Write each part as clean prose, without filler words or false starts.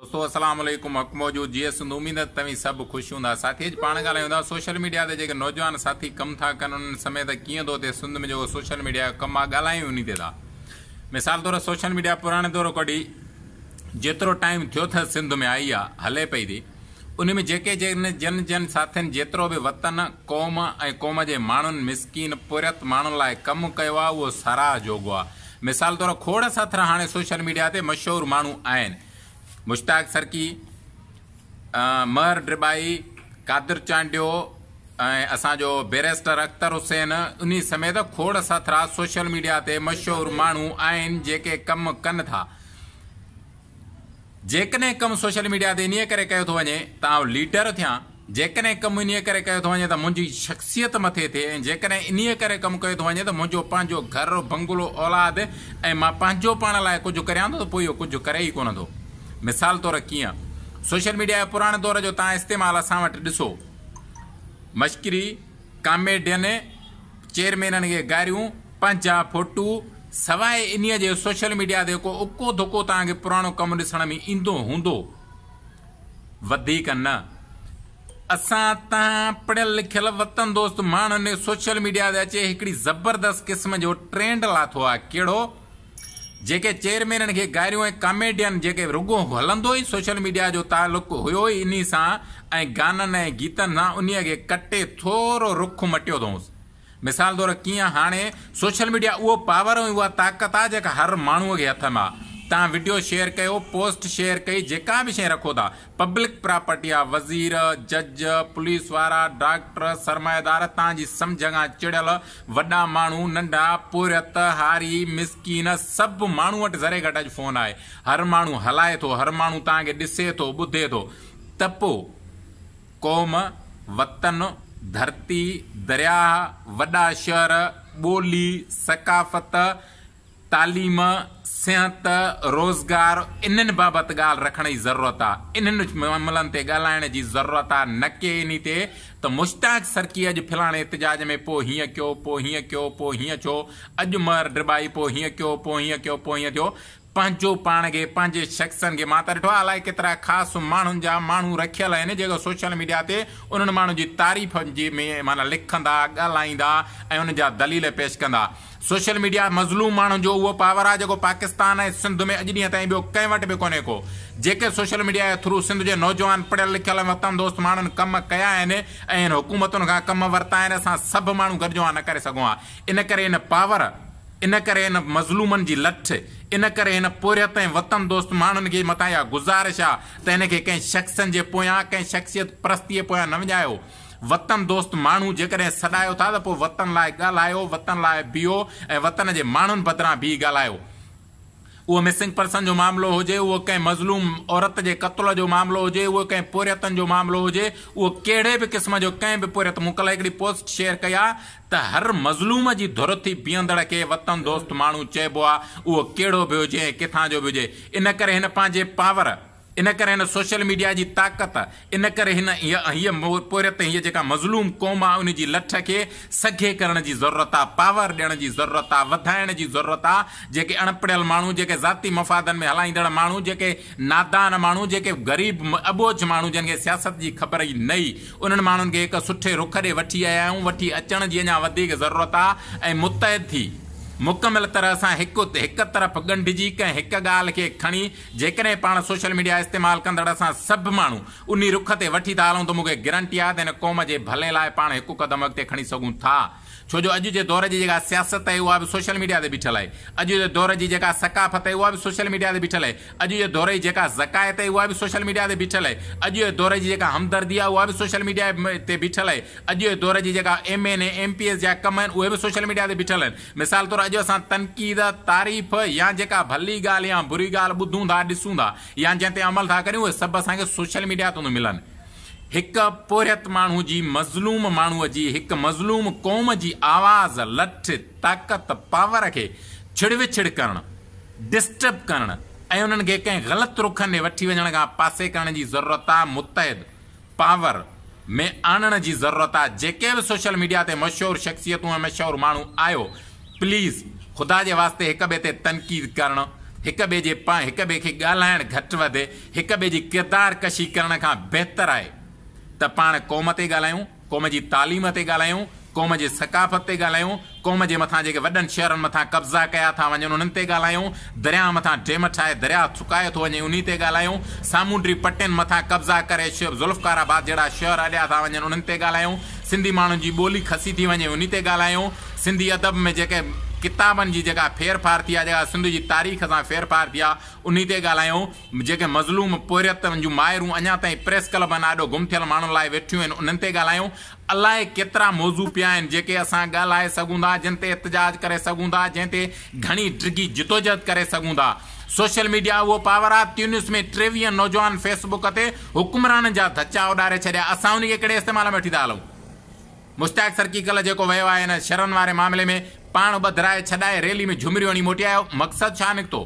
دوستو السلام عليڪم حق موجود جيئي سنڌ اميد ته توهين سڀ خوش هوندا ساٿي اڄ پاڻ ڳالهايون ٿا سوشل ميڊيا تي جيڪي نوجوان ساٿي ڪم ٿا ڪن انهن سميت ڪيئن ٿو ٿئي سنڌ ۾ جيڪو سوشل ميڊيا جو ڪم آ ڳالهايون انهي تي ٿا مثال طور سوشل ميڊيا پراڻي دور ڪڍي جيترو ٽائيم ٿيو ٿس سنڌ ۾ آئي آ هلي پئي ٿي انهي ۾ جيڪي جن جن جن ساٿين جيترو به وطن قوم ۽ قوم جي ماڻهن مسڪين پورهيت ماڻهن لاء ڪم ڪيو آ اهو ساراهه جوڳو آ مثال طور کوڙ ساٿرا هاڻي سوشل ميڊيا تي مشهور ماڻهو آهن مشتاق سرڪي، مهر ڊٻائي، قادر چانڊيو ۽ اسان جو بئريسٽر اختر حسين انهي سميت کوڙ ساٿرا سوشل ميڊيا تي مشهور ماڻهو آهن جيڪي ڪم ڪن ٿا. جيڪڏهن ڪم سوشل ميڊيا تي انهيء ڪري ڪيو ٿو وڃي ته آئون ليڊر ٿيان، جيڪڏهن ڪم انهيء ڪري ڪيو ٿو وڃي ته منهنجي شخصيت مٿي ٿئي ۽ جيڪڏهن انهيء ڪري ڪم ڪيو ٿو وڃي ته منهنجو پنهنجو گهر، بنگلو، اولاد ۽ مان پنهنجو پاڻ لاء ڪجهه ڪريان ٿو ته پوء اهو ڪجهه ڪري ئي ڪونه ٿو. مثال طور ڪيئن؟ سوشل ميڊيا جو پراڻي دور جو تان استعمال اسان وٽ ڏسو. مشڪري، ڪاميڊين، چيئرمينن کي گاريون، پنهنجا فوٽو، سواء انهيء جي سوشل ميڊيا تي ڪو اڪو ڌڪو توهان کي پراڻو ڪم ڏسڻ ۾ ايندو هوندو. وڌيڪ نه. اسان تهان پڙهيل لکيل وطن دوست ماڻهن سوشل ميڊيا تي اچي هڪڙي زبردست قسم جو ٽرينڊ لاٿو آهي. ڪهڙو؟ جيڪي چيئرمينن کي گاريون ۽ ڪاميڊين جيڪي رڳو هلندو ئي سوشل ميڊيا جو تعلق هيو ئي انهي سان ۽ گانن ۽ گيتن سان انهي کي ڪٽي ٿورو رخ مٽيو اٿئونس. مثال طور ڪيئن هاڻي سوشل ميڊيا اهو پاور ۽ اها طاقت آ جيڪا هر ماڻهو کي هٿ ۾ آ. توهان وڊيو شيئر ڪيو، پوسٽ شيئر ڪئي، جيڪا به شيء رکو ٿا، پبلڪ پراپرٽي آ، وزير، جج، پوليس وارا، ڊاڪٽر، سرمائيدار، توهان جي سمجهه کان چڙهيل وڏا ماڻهو، ننڍا، پورهيت، هاري، مسڪين، سڀ ماڻهو وٽ ذري گهٽ اڄ فون آهي. هر ماڻهو هلائي ٿو، هر ماڻهو توهان کي ڏسي ٿو، ٻڌي ٿو ته پو. قوم، وطن، ڌرتي، درياهه، وڏا شهر، ٻولي، ثقافت، تعليم، صحت، روزگار انهن بابت ڳالهه رکڻ جي ضرورت آ، انهن معاملن تي ڳالهائڻ جي ضرورت آ نه ڪي انهي تي ته مشتاق سرڪي اڄ فلاڻي احتجاج ۾ پو هيئن ڪيو، پو هيئن ڪيو، پو هيئن ڇو، اڄ مهر ڊٻائي پو هيئن ڪيو، پو هيئن ڪيو، پو هيئن ٿيو. پنهنجو پاڻ کي پنهنجي شخصن کي مان ته ڏٺو آهي الائي ڪيترا خاص ماڻهن جا ماڻهو رکيل آهن جيڪو سوشل ميڊيا تي انهن ماڻهن جي تعريف جي ۾ معنيٰ لکندا ڳالهائيندا ۽ انهن جا دليل پيش ڪندا سوشل ميڊيا مظلوم ماڻهن جو اهو پاور آهي جيڪو پاڪستان ۽ سنڌ ۾ اڄ ڏينهن تائين ٻيو ڪنهن وٽ به ڪونهي ڪو جيڪي سوشل ميڊيا جي ٿرو سنڌ جي نوجوان پڙهيل لکيل ۽ وطن دوست ماڻهن ڪم ڪيا آهن ۽ هن حڪومتن کان ڪم ورتا آهن اسان سڀ ماڻهو گڏجو ها نه ڪري سگهون ها ان ڪري ان پاور ان ڪري هن مظلومن جي لٺ، ان ڪري هن پورهيت ۽ وطن دوست ماڻهن کي مٿان اها گذارش آ ته هن کي ڪنهن شخصن جي پويان، ڪنهن شخصيت پرستيء پويان نه وڃايو. وطن دوست ماڻهو جيڪڏهن سڏايو ٿا ته پوء وطن لاء ڳالهايو، وطن لاء بيهو ۽ وطن جي ماڻهن بدران بيهي ڳالهايو. اهو مسنگ پرسن جو معاملو هجي، اهو ڪنهن مظلوم عورت جي قتل جو معاملو هجي، اهو ڪنهن پورهيتن جو معاملو هجي، اهو ڪهڙي به قسم جو ڪنهن به پورهيت مون ڪلهه هڪڙي پوسٽ شيئر ڪئي آ ته هر مظلوم جي ڌر ٿي بيهندڙ کي وطن دوست ماڻهو چئبو آ، اهو ڪهڙو به هجي ۽ ڪٿان جو به هجي. ان ڪري هن پنهنجي پاور. ان ڪري هن سوشل ميڊيا جي طاقت، ان ڪري هن هيء پورهيت هيء جيڪا مظلوم قوم آ ان جي لٺ کي سگهي ڪرڻ جي ضرورت آ، پاور ڏيڻ جي ضرورت آ، وڌائڻ جي ضرورت آ، جيڪي اڻپڙهيل ماڻهو، جيڪي ذاتي مفادن ۾ هلائيندڙ ماڻهو، جيڪي نادان ماڻهو، جيڪي غريب اٻوجهه ماڻهو جن کي سياست جي خبر ئي نه ئي انهن ماڻهن کي هڪ سٺي رخ ڏي وٺي آيا آهيون، وٺي اچڻ جي اڃا وڌيڪ ضرورت آ ۽ متحد ٿي مڪمل طرح سان هڪ هڪ طرف ڳنڍجي ڪنهن هڪ ڳالهه کي کڻي جيڪڏهن پاڻ سوشل ميڊيا استعمال ڪندڙ اسان سڀ ماڻهو انهي رخ تي وٺي ٿا هلون ته مون کي گرنٽي آهي ته هن قوم جي ڀلي لاء پاڻ هڪ قدم اڳتي کڻي سگهون ٿا. ڇو جو اڄ جي دور جي جيڪا سياست آهي اها به سوشل ميڊيا تي بيٺل آهي. اڄ جي دور جي جيڪا ثقافت آهي اها به سوشل ميڊيا تي بيٺل آهي. اڄ جي دور جي جيڪا ذڪايت آهي اها به سوشل ميڊيا تي بيٺل آهي. اڄ جي دور جي جيڪا همدردي آهي اها به سوشل ميڊيا تي بيٺل آهي. اڄ جي دور جي جيڪا ايم اين اي، ايم پي ايز جا ڪم آهن اهي به سوشل ميڊيا تي بيٺل آهن. مثال طور اڄ اسان تنقيد، تعريف يا جيڪا ڀلي ڳالهه يا بري ڳالهه ٻڌون ٿا، ڏسون ٿا يا جنهن تي عمل ٿا ڪريون اهي سڀ اسان کي سوشل ميڊيا تان ٿيون ملن. هڪ پورهيت ماڻهو جي، مظلوم ماڻهو جي، هڪ مظلوم قوم جي آواز، لٺ، طاقت، پاور کي ڇڙ وڇڙ ڪرڻ، ڊسٽرب ڪرڻ ۽ انهن کي ڪنهن غلط رخن ڏي وٺي وڃڻ کان پاسي ڪرڻ جي ضرورت آ، متحد. پاور ۾ آڻڻ جي ضرورت آ جيڪي به سوشل ميڊيا تي مشهور شخصيتون ۽ مشهور ماڻهو آهيو پليز خدا جي واسطي هڪ ٻئي تي تنقيد ڪرڻ هڪ ٻئي جي هڪ ٻئي کي ڳالهائڻ گهٽ وڌ، هڪ ٻئي جي ڪردار ڪشي ڪرڻ کان بهتر آهي ته پاڻ قوم تي ڳالهايون، قوم جي تعليم تي ڳالهايون، قوم جي ثقافت تي ڳالهايون، قوم جي مٿان جيڪي وڏن شهرن مٿان قبضا ڪيا ٿا وڃن انهن تي ڳالهايون، درياهه مٿان ڊيم ٺاهي درياهه سڪايو ٿو وڃي انهي تي ڳالهايون، سامونڊي پٽين مٿان قبضا ڪري ذوالفقار آباد جهڙا شهر اڏيا ٿا وڃن انهن تي ڳالهايون، سنڌي ماڻهن جي ٻولي کسي ٿي وڃي انهي تي ڳالهايون، سنڌي ادب ۾ جيڪي ڪتابن جي جيڪا ڦير ڦار ٿي آهي جيڪا سنڌ جي تاريخ سان ڦير ڦار ٿي آهي انهي تي ڳالهايون، جيڪي مظلوم پورهيتن جون مائرون اڃا تائين پريس ڪلبن آڏو گم ٿيل ماڻهن لاء ويٺيون آهن انهن تي ڳالهايون، الائي ڪيترا موضوع پيا آهن جيڪي اسان ڳالهائي سگهون ٿا، جن تي احتجاج ڪري سگهون ٿا، جنهن تي گهڻي ڊگهي جدوجهد ڪري سگهون ٿا. سوشل ميڊيا اهو پاور آ، تيونس ۾ 23 نوجوان فيس بڪ تي حڪمرانن جا ڌچا اڏاري ڇڏيا، اسان انهي کي ڪهڙي استعمال ۾ وٺي ٿا هلون؟ مشتاق سرڪي ڪلهه جيڪو ويو آهي ان شرن واري معاملي ۾ پاڻ ٻڌرائي ڇڏائي ريلي ۾ جهمريون هڻي موٽي آيو، مقصد ڇا نڪتو؟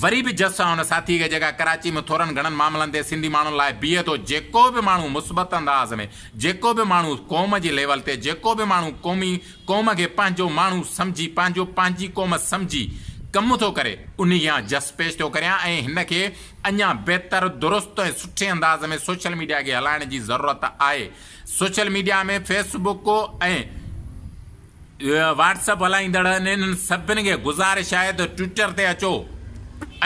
وري به جس آ ان ساٿي کي جيڪا ڪراچي ۾ ٿورن گهڻن معاملن تي سنڌي ماڻهن لاء بيهي ٿو، جيڪو به ماڻهو مثبت انداز ۾ جيڪو به ماڻهو قوم جي ليول تي جيڪو به ماڻهو قومي قوم کي پنهنجو ماڻهو سمجهي پنهنجو پنهنجي قوم سمجهي ڪم ٿو ڪري انهي کي آن جس پيش ٿو ڪريان ۽ هن کي اڃا بهتر درست ۽ سٺي انداز ۾ سوشل ميڊيا کي هلائڻ جي ضرورت آهي social media ۾ Facebook ۽ WhatsApp هلائيندڙ انهن سڀني کي گذارش آهي ته ٽوئٽر تي اچو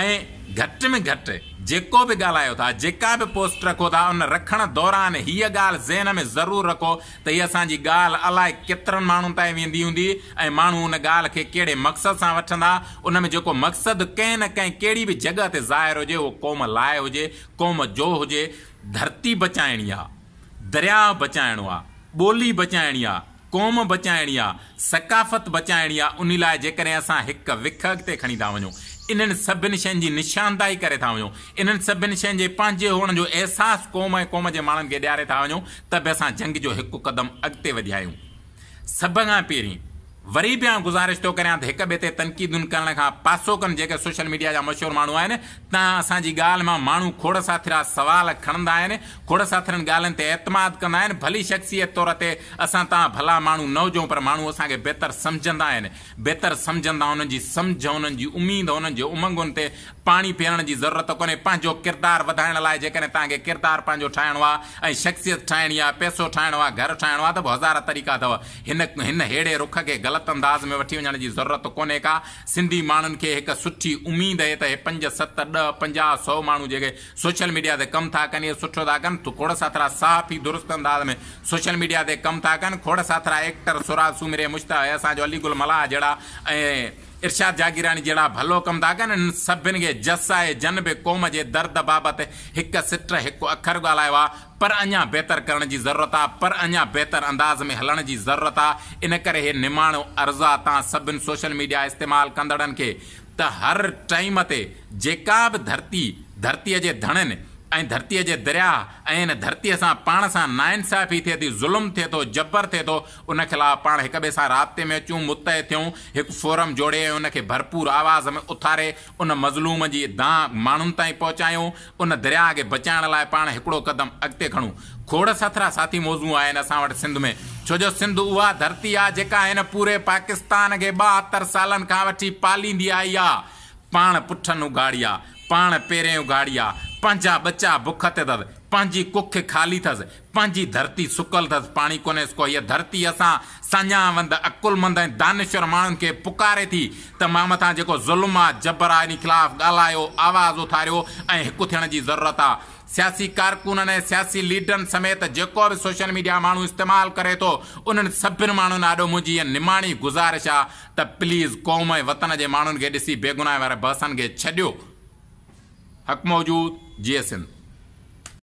۽ گهٽ ۾ گهٽ جيڪو به ڳالهايو ٿا جيڪا به پوسٽ رکو ٿا ان رکڻ دوران هيء ڳالهه ذهن ۾ ضرور رکو ته هي اسان جي ڳالهه الائي ڪيترن ماڻهن تائين ويندي هوندي ۽ ماڻهو ان ڳالهه کي ڪهڙي مقصد سان وٺندا ان ۾ جيڪو مقصد ڪنهن نه ڪنهن ڪهڙي به جڳهه تي ظاهر هجي اهو قوم لاء هجي قوم جو هجي ڌرتي بچائڻي آ درياهه بچائڻو آ ٻولي بچائڻي آ قوم بچائڻي آ، ثقافت بچائڻي آ، انهي لاء جيڪڏهن اسان هڪ وک اڳتي کڻي ٿا وڃون، انهن سڀني شين جي نشانداهي ڪري ٿا وڃون، انهن سڀني شين جي پنهنجي هئڻ جو احساس قوم ۽ قوم جي ماڻهن کي ڏياري ٿا وڃون ته به اسان جنگ جو هڪ قدم اڳتي وڌيا آهيون. سڀ کان پهرين وري به آئون گذارش ٿو ڪريان ته هڪ ٻئي تي تنقيدون ڪرڻ کان پاسو ڪن جيڪي سوشل ميڊيا جا مشهور ماڻهو آهن تان اسان جي ڳالهه مان ماڻهو کوڙ ساٿرا سوال کڻندا آهن کوڙ ساٿرن ڳالهين تي اعتماد ڪندا آهن ڀلي شخصيت طور تي اسان تان ڀلا ماڻهو نه هجون پر ماڻهو اسان کي بهتر سمجهندا آهن بهتر سمجهندا انهن جي سمجهه انهن جي اميد انهن جي امنگن تي پاڻي ڦيرڻ جي ضرورت ڪونهي پنهنجو ڪردار وڌائڻ لاء جيڪڏهن توهان کي ڪردار پنهنجو ٺاهڻو آهي ۽ شخصيت ٺاهڻي آهي پئسو ٺاهڻو آهي گهر ٺاهڻو آهي ته به هزار طريقا اٿو هن هن ههڙي رخ کي غلط انداز ۾ وٺي وڃڻ جي ضرورت ڪونهي ڪا سنڌي ماڻهن کي هڪ سٺي اميد اهي ته هي پنج ست ڏهه 50 سو ماڻهو جيڪي سوشل ميڊيا تي ڪم ٿا ڪن اهي سٺو ٿا ڪن کوڙ ساٿرا صحافي درست انداز ۾ سوشل ميڊيا تي ڪم ٿا ڪن کوڙ ساٿرا ايڪٽر سهراب سومري مشتاق اسان جو علي گل ملاح جهڙا ۽ ارشاد جاگيراڻي جهڙا ڀلو ڪم ٿا ڪن، انهن سڀن کي جس آهي جن به قوم جي درد بابت هڪ سٽ هڪ اکر ڳالهايو آ پر اڃا بهتر ڪرڻ جي ضرورت آ پر اڃا بهتر انداز ۾ هلڻ جي ضرورت آ ان ڪري هي نماڻو عرض آ تان سڀن سوشل ميڊيا استعمال ڪندڙن کي ته هر ٽائيم تي جيڪا به ڌرتي ڌرتي جي ڌڻين ۽ ڌرتيء جي درياهه ۽ ان ڌرتيء سان پاڻ سان ناانصافي ٿئي ٿي، ظلم ٿئي ٿو، جبر ٿئي ٿو، ان خلاف پاڻ هڪ ٻئي سان رابطي ۾ اچون، متحد ٿيون، هڪ فورم جوڙي ۽ ان کي ڀرپور آواز ۾ اٿاري ان مظلوم جي دانهن ماڻهن تائين پهچايون، ان درياهه کي بچائڻ لاء پاڻ هڪڙو قدم اڳتي کڻون. کوڙ سٿرا ساٿي موضوع آهن اسان وٽ سنڌ ۾، ڇو جو سنڌ اها ڌرتي آهي جيڪا هن پوري پاڪستان کي 72 سالن کان وٺي پاليندي آئي آهي، پاڻ پٺن اگهاڙي آ. پاڻ پيرين اگهاڙي آ، پنهنجا ٻچا بک تي ٿس، پنهنجي ڪک خالي ٿس، پنهنجي ڌرتي سڪل ٿس، پاڻي ڪونهيس ڪو. هيء ڌرتي اسان ساڃاهه وند، عقلمند ۽ دانشور ماڻهن کي پڪاري ٿي ته مان مٿان جيڪو ظلم آ، جبر آ، انهي خلاف ڳالهايو، آواز اٿاريو ۽ هڪ ٿيڻ جي ضرورت آ. سياسي ڪارڪنن ۽ سياسي ليڊرن سميت جيڪو به سوشل ميڊيا ماڻهو استعمال ڪري ٿو، انهن سڀن ماڻهن آڏو منهنجي هيء نماڻي گذارش آ ته پليز قوم ۽ وطن جي ماڻهن کي ڏسي بيگناهي واري بحثن کي ڇڏيو. حق موجود، جيئي سنڌ.